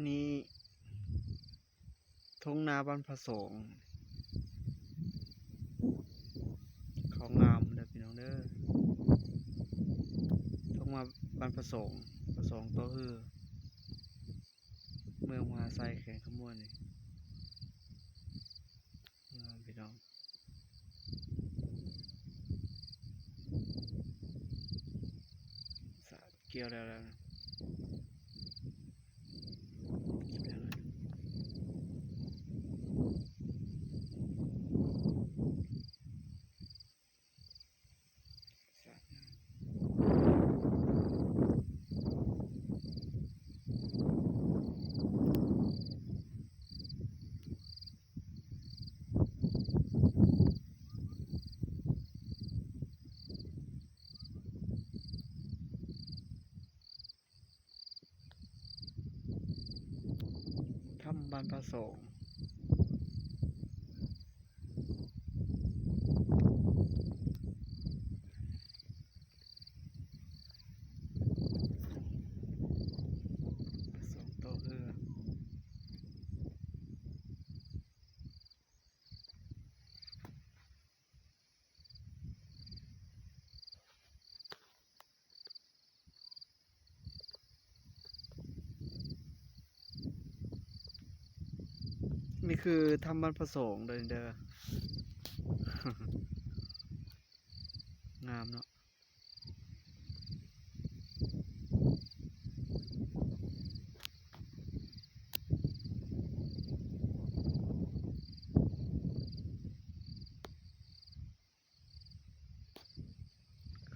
ນີ້ທົ່ງນາບ້ານພະສົງ ເຂົ້າງາມເດີພີ່ນ້ອງເດີ. ທົ່ງນາບ້ານພະສົງ ພະສົງຕໍ່ຮື ເມືອງມະຫາໄຊ ແຂວງຄຳມ່ວນນີ້ ງາມພີ່ນ້ອງ. ສາດກ່ຽວແລ້ວ ແລ້ວ ຖ້ຳບ້ານພະສົງ ພະສົງຕໍ່ເຮືອ. ນີ້ຄືຖ້ຳບ້ານພະສົງເດີ ເດີ ງາມເນາະ.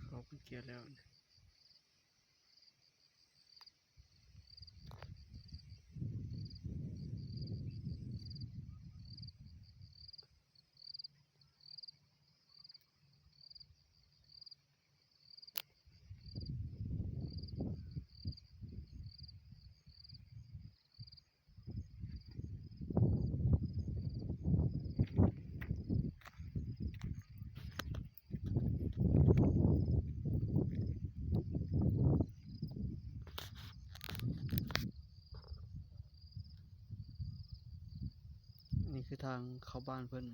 ເຂົາເປັນກຽດແລ້ວ. ນີ້ຄືທາງເຂົ້າບ້ານເພິ່ນ.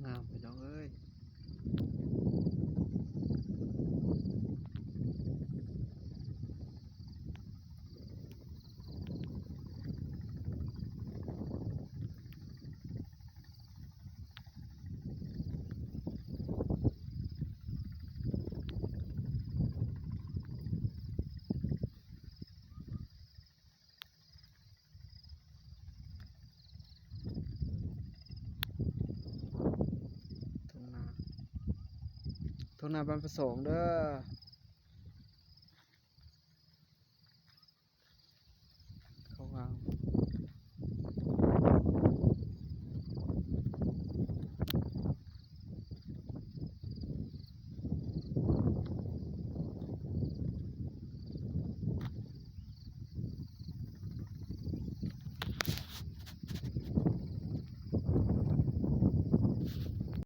ງາມພີ່ນ້ອງເອີຍ. ທົ່ງນາ ທົ່ງນາບ້ານພະສົງເດີ. ເຂົ້າງາມ.